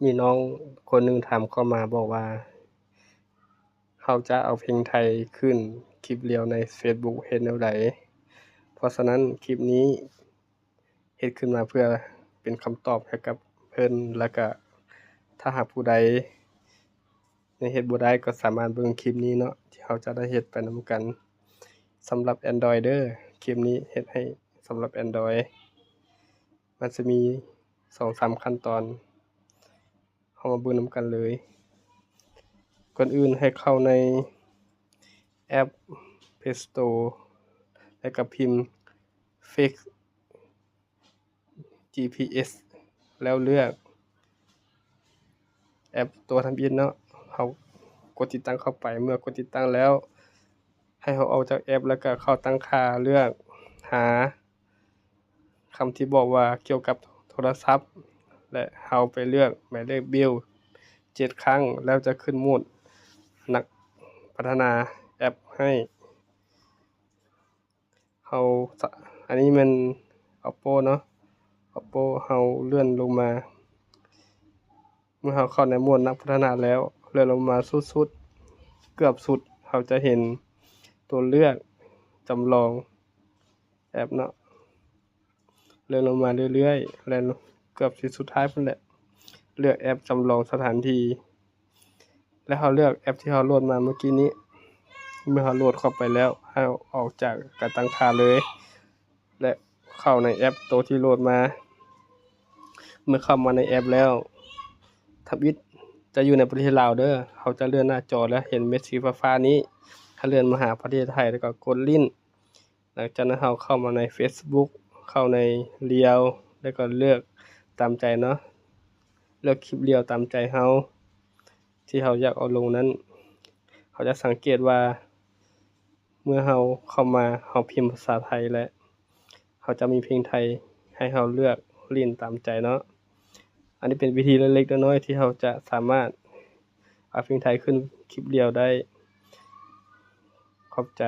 ມີນ້ອງຄົນໜຶ່ງຖາມເຂົ້າມາບອກວ່າ ເຮົາຈະເອົາເພງໄທຂຶ້ນຄລິບລຽວໃນເຟສບຸກເຮັດແນວໃດ? ເພາະສະນັ້ນຄລິບນີ້ເຮັດຂຶ້ນມາເພື່ອເປັນຄຳຕອບໃຫ້ກັບເພິ່ນ ແລ້ວກະຖ້າຫາກຜູ້ໃດຍັງເຮັດບໍ່ໄດ້ກໍສາມາດເບິ່ງຄລິບນີ້ເນາະ ທີ່ເຮົາຈະໄດ້ເຮັດໄປນຳກັນ. ສຳລັບແອນດຣອຍເດີ ຄລິບນີ້ເຮັດໃຫ້ສຳລັບແອນດຣອຍ ມັນຈະມີສອງສາມຂັ້ນຕອນ ເຮົາມາເບິ່ງນຳກັນເລີຍ. ກ່ອນອື່ນໃຫ້ເຂົ້າໃນແອັບ Play Store ແລ້ວກໍພິມ Fix ຈີພີເອສ ແລ້ວເລືອກແອັບຕົວທຳອິດເນາະ. ເຮົາກົດຕິດຕັ້ງເຂົ້າໄປ ເມື່ອກົດຕິດຕັ້ງແລ້ວ ໃຫ້ເຮົາອອກຈາກແອັບ ແລ້ວກໍເຂົ້າຕັ້ງຄ່າ ເລືອກຫາ ຄຳທີ່ບອກວ່າກ່ຽວກັບໂທລະສັບ ແລະ ເຮົາໄປເລືອກໝາຍເລກບິວເຈັດຄັ້ງ ແລ້ວຈະຂຶ້ນໂໝດນັກພັດທະນາແອັບໃຫ້ເຮົາ. ອັນນີ້ແມ່ນ Oppo ເນາະ Oppo ເຮົາເລື່ອນລົງມາ ເມື່ອເຮົາເຂົ້າໃນໂໝດນັກພັດທະນາແລ້ວ ເລື່ອນລົງມາສຸດໆ ເກືອບສຸດ ເຮົາຈະເຫັນຕົວເລືອກຈຳລອງແອັບເນາະ ເລື່ອນລົງມາເລື້ອຍໆ ແລະ ເກືອບຊິສຸດທ້າຍພຸ້ນແຫຼະ ເລືອກແອັບຈຳລອງສະຖານທີ່ ແລະ ເຮົາເລືອກແອັບທີ່ເຮົາໂຫຼດມາເມື່ອກີ້ນີ້. ເມື່ອເຮົາໂຫຼດເຂົ້າໄປແລ້ວ ໃຫ້ເຮົາອອກຈາກການຕັ້ງຄ່າເລີຍ ແລະ ເຂົ້າໃນແອັບໂຕທີ່ໂຫຼດມາ. ເມື່ອເຂົ້າມາໃນແອັບແລ້ວ ທຳອິດຈະຢູ່ໃນປະເທດລາວເດີ ເຮົາຈະເລື່ອນໜ້າຈໍແລ້ວເຫັນເມັດສີຟ້າໆນີ້ ໃຫ້ເລື່ອນມາຫາປະເທດໄທ ແລ້ວກໍກົດຫຼິ້ນ. ຫຼັງຈາກນັ້ນເຮົາເຂົ້າມາໃນເຟສບຸກ ເຂົ້າໃນລຽວ ແລ້ວກໍເລືອກຕາມໃຈເນາະ ເລືອກຄລິບລຽວຕາມໃຈເຮົາ ທີ່ເຮົາຢາກເອົາລົງນັ້ນ. ເຮົາຈະສັງເກດວ່າ ເມື່ອເຮົາເຂົ້າມາ ເຮົາພິມພາສາໄທ ແລະ ເຮົາຈະມີເພງໄທໃຫ້ເຮົາເລືອກຫຼິ້ນຕາມໃຈເນາະ. ອັນນີ້ເປັນວິທີເລັກໆນ້ອຍໆ ທີ່ເຮົາຈະສາມາດເອົາເພງໄທຂຶ້ນຄລິບລຽວໄດ້. ຂອບໃຈ.